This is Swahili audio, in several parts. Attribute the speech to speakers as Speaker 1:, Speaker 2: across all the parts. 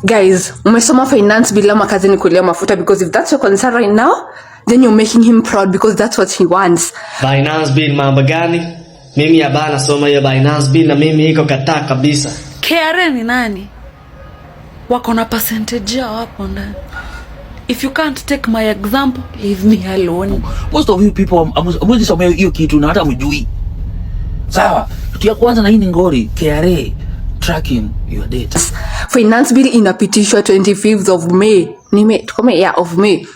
Speaker 1: Guys, umesoma finance bill ama kazi ni kulia mafuta? Because if that's your concern right now, then you're making him proud, because that's what he wants.
Speaker 2: Finance bill mambo gani? Mimi hapana soma hiyo finance bill na mimi iko kataa kabisa.
Speaker 3: KRA ni nani? Wako na percentage yao hapo ndani. If you can't take my example, leave me alone.
Speaker 4: Most of you people hamwezi somea hiyo kitu na hata mjui. Sawa, kitu ya kwanza, na hii ni ngori, KRA tracking your data.
Speaker 1: Finance bill inapitishwa 25th of May. Ni May, tuko May, yeah, of May.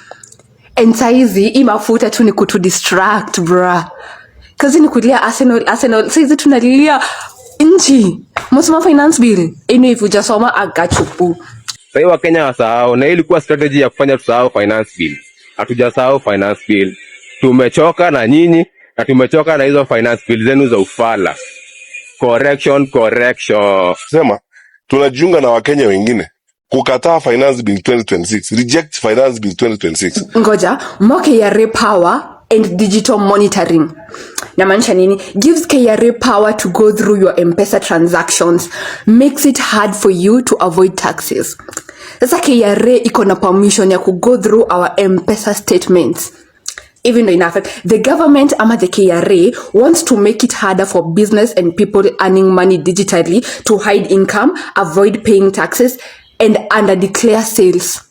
Speaker 1: And saizi hii mafuta tu ni kutu distract, bruh. Kazi ni kulia Arsenal, Arsenal. Saizi tunalilia nchi. Msoma finance bill? Anyway, if hujasoma, I got you, boo.
Speaker 5: Sasa Wakenya wasahau, na hii ilikuwa strategy ya kufanya tusahau finance bill. Hatujasahau finance bill. Tumechoka na nyinyi na tumechoka na hizo finance bill zenu za ufala. Correction, correction.
Speaker 6: Sema tunajiunga na Wakenya wengine kukataa finance bill 2026. Reject finance bill 2026.
Speaker 1: Ngoja, more KRA power and digital monitoring. Namaanisha nini? Gives KRA power to go through your M-Pesa transactions, makes it hard for you to avoid taxes. Sasa KRA iko na permission ya ku go through our M-Pesa statements. Even though in affect the government ama the KRA wants to make it harder for business and people earning money digitally to hide income, avoid paying taxes and under declare sales.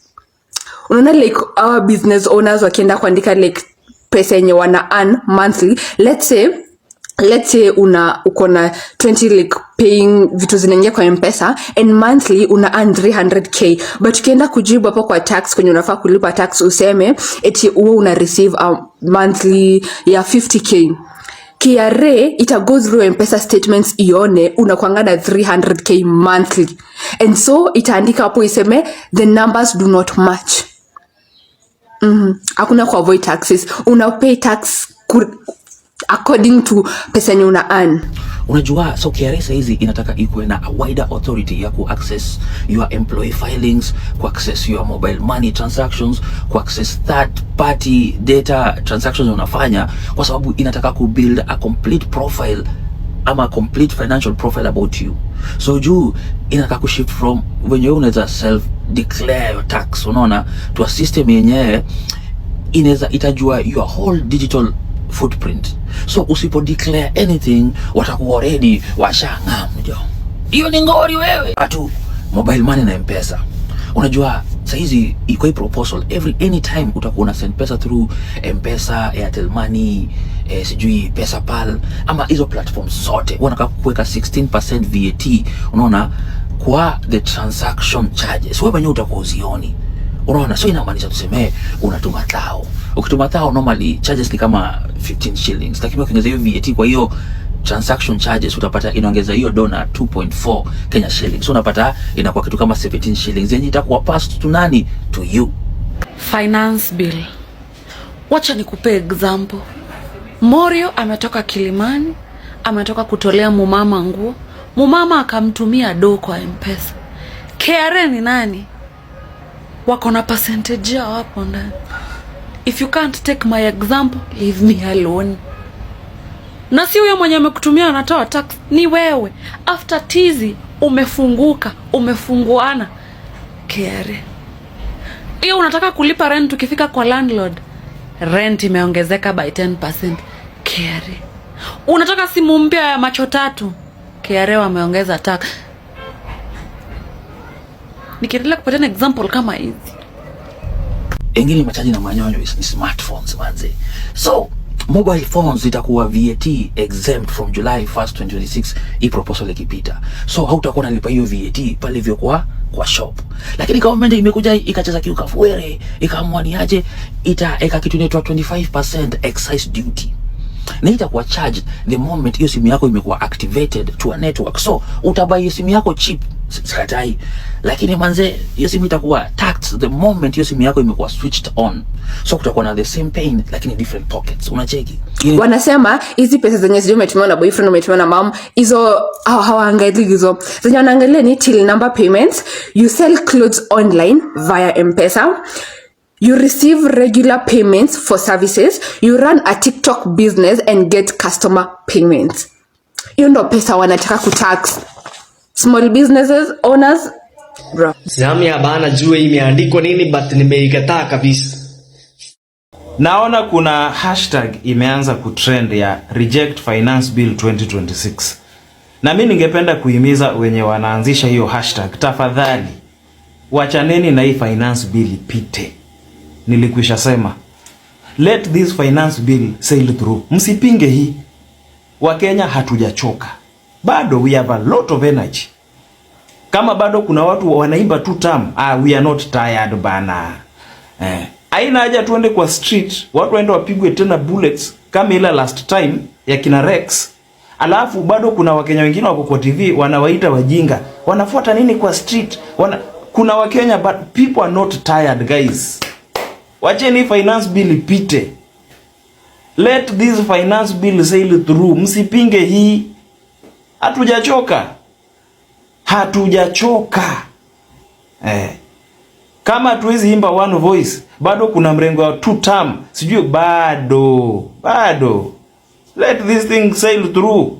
Speaker 1: Unaona, like our business owners wakienda kuandika like pesa yenye wana earn monthly, let's say una uko na 20 like paying vitu zinaingia kwa M-Pesa and monthly una earn 300K, but ukienda kujibu hapo kwa tax kwenye unafaa kulipa tax, useme eti huo una receive a monthly ya 50K, KRA ita go through M-Pesa statements ione unakwanga na 300K monthly, and so itaandika hapo iseme the numbers do not match. Hakuna ku avoid taxes, una pay tax according to pesa yenye una earn.
Speaker 4: Unajua, so KRA saizi inataka ikuwe na a wider authority ya ku access your employee filings, ku access your mobile money transactions, ku access third party data transactions unafanya, kwa sababu inataka ku build a complete profile ama complete financial profile about you. So juu inataka kushift from wenye wewe unaweza self declare your tax, unaona, to a system yenyewe inaweza itajua your whole digital footprint. So usipo declare anything, watakuwa already washang'am jo. Hiyo ni ngori wewe. Atu mobile money na M-Pesa, unajua sahizi iko hii proposal, every anytime utakuwa una send pesa through M-Pesa, Airtel Money, sijui Pesapal ama hizo platforms zote, wanataka kuweka 16% VAT, unaona, kwa the transaction charges. Wewe mwenyewe utakuwa uzioni, unaona. So inamaanisha tuseme unatuma thao, ukituma thao normally charges ni kama 15 shillings, lakini ukiongeza hiyo VAT kwa hiyo transaction charges, utapata inaongeza hiyo dona 2.4 Kenya shillings, so unapata inakuwa kitu kama 17 shillings yenye itakuwa passed to nani? To you.
Speaker 3: Finance bill. Wacha nikupe example. Morio ametoka Kilimani, ametoka kutolea mumama nguo, mumama akamtumia do kwa M-Pesa. KRA ni nani? Wako na percentage yao hapo ndani. If you can't take my example, leave me alone. Na si huyo mwenye amekutumia anatoa tax, ni wewe. After tizi umefunguka, umefunguana KRA. Hiyo unataka kulipa rent, ukifika kwa landlord, rent imeongezeka by 10%. KRA. Unataka simu mpya ya macho tatu, KRA wameongeza tax. Nikiendelea kupatiana example kama hizi.
Speaker 4: Engine machaji na manyonyo ni smartphones manze. So mobile phones zitakuwa VAT exempt from July 1st 2026, hii proposal ikipita. So hautakuwa unalipa hiyo VAT pale hivyo kwa shop. Lakini government imekuja ikacheza kiukafuere, ikaamua ni aje itaeka kitu inaitwa 25% excise duty na itakuwa charged the moment hiyo simu yako imekuwa activated to a network. So utabuy simu yako cheap, sikatai, lakini manze hiyo simu itakuwa taxed the moment hiyo simu yako imekuwa switched on. So kutakuwa na the same pain lakini different pockets, unacheki?
Speaker 1: Wanasema hizi pesa zenye sijui umetumiwa na boyfriend, umetumiwa na mom, hizo hawaangalii. Hizo zenye wanaangalia ni till number payments, you sell clothes online via M-Pesa, you receive regular payments for services, you run a TikTok business and get customer payments. Hiyo ndo pesa wanataka kutax. Small businesses owners, Bro.
Speaker 2: Sami habana jue imeandikwa nini, but nimeikataa kabisa.
Speaker 7: Naona kuna hashtag imeanza kutrend ya Reject Finance Bill 2026. Na mi ningependa kuhimiza wenye wanaanzisha hiyo hashtag, tafadhali wachaneni na hii finance bill ipite. Nilikwisha sema let this finance bill sail through, msipinge hii. Wakenya hatujachoka bado, we have a lot of energy. Kama bado kuna watu wanaimba two term, ah, we are not tired bana. Eh. Haina haja tuende kwa street, watu waende wapigwe tena bullets kama ile last time ya kina Rex. Alafu bado kuna Wakenya wengine wako kwa TV wanawaita wajinga. Wanafuata nini kwa street? Kuna Wakenya, but people are not tired, guys. Wacheni finance bill ipite. Let this finance bill sail through. Msipinge hii. Hatujachoka. Hatujachoka. Eh. Kama hatuwezi imba one voice, bado kuna mrengo wa two term, sijui bado, bado. Let this thing sail through.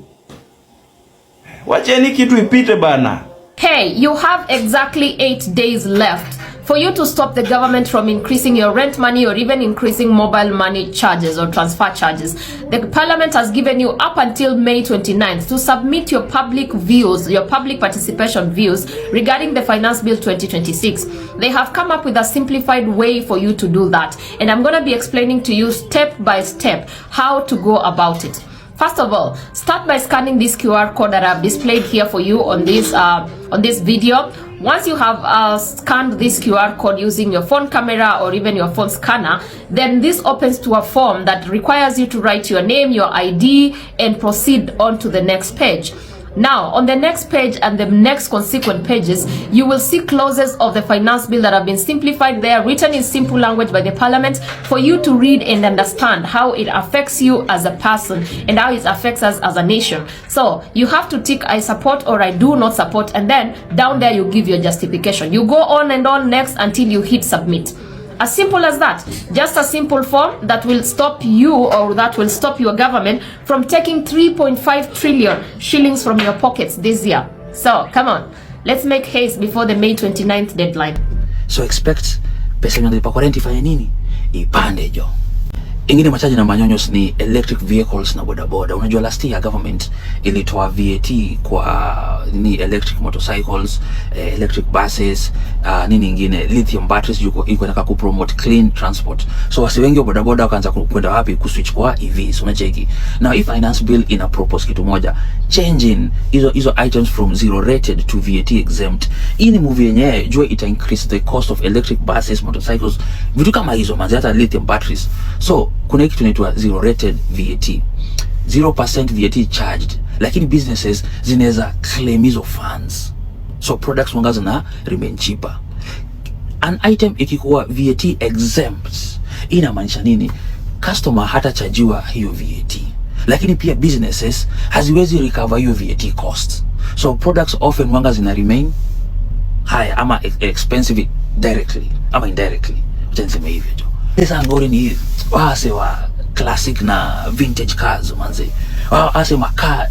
Speaker 7: Wacheni kitu ipite bana.
Speaker 8: Hey, you have exactly 8 days left for you to stop the government from increasing your rent money or even increasing mobile money charges or transfer charges. The parliament has given you up until May 29th to submit your public views, your public participation views regarding the Finance Bill 2026. They have come up with a simplified way for you to do that. And I'm going to be explaining to you step by step how to go about it. First of all, start by scanning this QR code that I've displayed here for you on this video. Once you have scanned this QR code using your phone camera or even your phone scanner, then this opens to a form that requires you to write your name, your ID, and proceed on to the next page. Now, on the next page and the next consequent pages, you will see clauses of the finance bill that have been simplified there, written in simple language by the parliament for you to read and understand how it affects you as a person and how it affects us as a nation. So you have to tick "I support" or "I do not support," and then down there you give your justification. You go on and on next until you hit submit. As simple as that. Just a simple form that will stop you or that will stop your government from taking 3.5 trillion shillings from your pockets this year. So come on, let's make haste before the May 29th deadline.
Speaker 4: So expect pesa yenye unalipa kwa rent ifanye nini? Ipande jo. Ingine machaji na manyonyos ni electric vehicles na bodaboda. Unajua last year government ilitoa VAT kwa nini, electric motorcycles, electric buses, nini ingine, lithium batteries, yuko iko inataka kupromote clean transport. So wasee wengi wa bodaboda wakaanza kwenda wapi? Kuswitch kwa EVs, unacheki. Now if finance bill ina propose kitu moja, changing hizo items from zero rated to VAT exempt. Hii ni move yenyewe jua ita increase the cost of electric buses, motorcycles, vitu kama hizo manzi, hata lithium batteries. So kuna hiki tunaitwa zero rated VAT, 0% VAT charged, lakini businesses zinaweza claim hizo funds, so products wanga zina remain cheaper. An item ikikuwa VAT exempt inamaanisha nini? Customer hatachajiwa hiyo VAT, lakini pia businesses haziwezi recover hiyo VAT cost, so products often wanga zina remain higher ama expensive directly ama indirectly. Wacha niseme hivyo tu. Sasa ngori ni wasee wa classic na vintage cars manze, wasee macar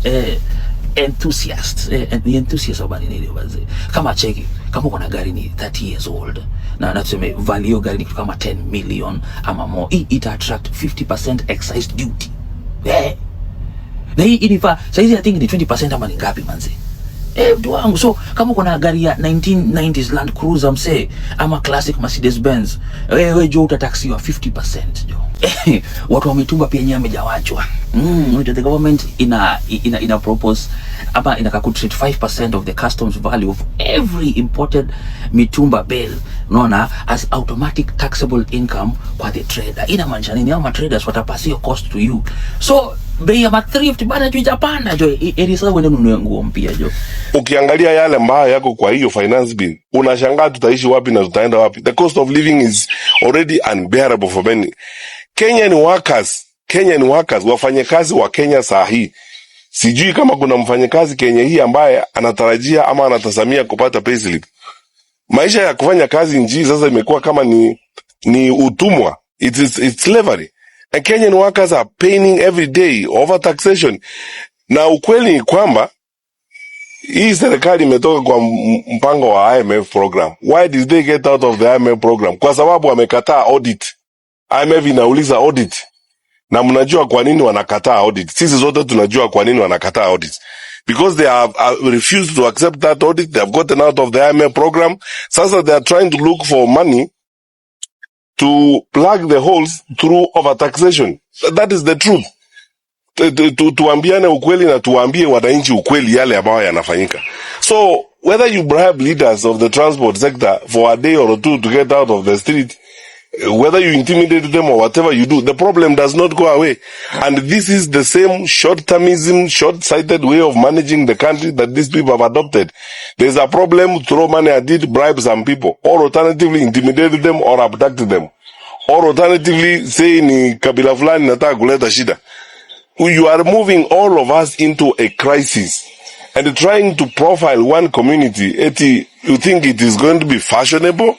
Speaker 4: enthusiast, ni enthusiast au nini manze. Kama cheki, kama uko na gari ni 30 years old na tuseme value hiyo gari ni kitu kama 10 million ama more, hii ita attract 50% excise duty. Na hii inifaa saizi I think ni 20% ama ni ngapi manze. Eh, mtu wangu, so kama uko na gari ya 1990s Land Cruiser msee ama classic Mercedes Benz, wewe jo utataxiwa 50% jo. Watu wa mitumba pia nyewe wamejawachwa. Unajua the government ina propose ama inataka ku treat 5% of the customs value of every imported mitumba bale, unaona, as automatic taxable income kwa the trader. Inamaanisha nini? Hao traders watapass hiyo cost to you. So bei ya mathrift bana jo itapanda jo. Eri sasa uende ununue nguo mpya jo.
Speaker 6: Ukiangalia yale ambayo yako kwa hiyo finance bill, unashangaa tutaishi wapi na tutaenda wapi. The cost of living is already unbearable for many Kenyan workers. Kenyan workers, wafanyakazi wa Kenya saa hii, sijui kama kuna mfanyakazi Kenya hii ambaye anatarajia ama anatazamia kupata payslip. Maisha ya kufanya kazi nchi sasa imekuwa kama ni utumwa. It's slavery. And Kenyan workers are paying every day over taxation. Na ukweli ni kwamba Hii serikali imetoka kwa mpango wa IMF program. Why did they get out of the IMF program? Kwa sababu wamekataa audit. IMF inauliza audit. Na mnajua kwa nini wanakataa audit. Sisi zote tunajua kwa nini wanakataa audit. Because they have refused to accept that audit, they have gotten out of the IMF program. Sasa they are trying to look for money to plug the holes through overtaxation. That is the truth. Tuambiane ukweli na tuwaambie wananchi ukweli yale ambayo yanafanyika. So whether you bribe leaders of the transport sector for a day or two to get out of the street, whether you intimidate them or whatever you do, the problem does not go away. And this is the same short-termism, short-sighted way of managing the country that these people have adopted. There's a problem, throw money at it, bribe some people, or alternatively intimidate them or abduct them, or alternatively say ni kabila fulani nataka kuleta shida. You are moving all of us into a crisis and trying to profile one community. Eti you think it is going to be fashionable?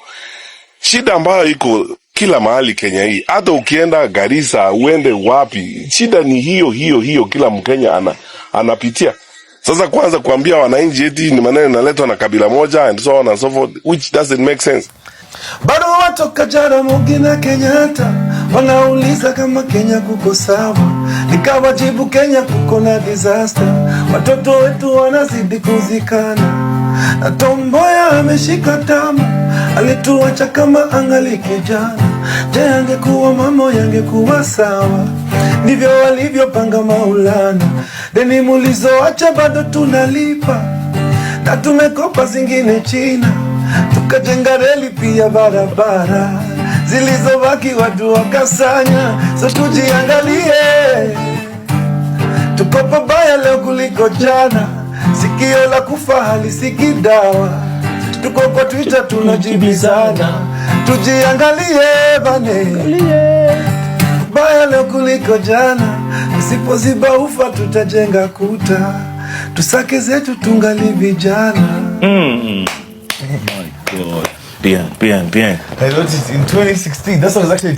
Speaker 6: Shida ambayo iko kila mahali Kenya hii, hata ukienda Garissa uende wapi, shida ni hiyo hiyo hiyo, kila Mkenya anapitia. Sasa kwanza kuambia wananchi eti ni maneno inaletwa na kabila moja and so on and so forth, which doesn't make sense.
Speaker 9: Bado watoka Jaramogi na Kenyatta wanauliza kama Kenya kuko sawa, nikawajibu Kenya kuko na disaster, watoto wetu wanazidi kuzikana, na Tom Mboya ameshika tama, alituacha kama angali kijana. Je, angekuwa mama yangekuwa sawa? Ndivyo walivyopanga Maulana, deni mulizoacha bado tunalipa na tumekopa zingine China, tukajenga reli pia barabara, zilizobaki watu wakasanya. So tujiangalie, tuko pabaya leo kuliko jana, sikio la kufa halisikii dawa. Tuko kwa Twitter tunajibizana, tujiangalie bane, baya leo kuliko jana, tusipoziba ufa tutajenga kuta, tusake zetu tungali vijana.
Speaker 10: My God. Bien, bien, bien.
Speaker 11: I noticed in 2016, that's what I was actually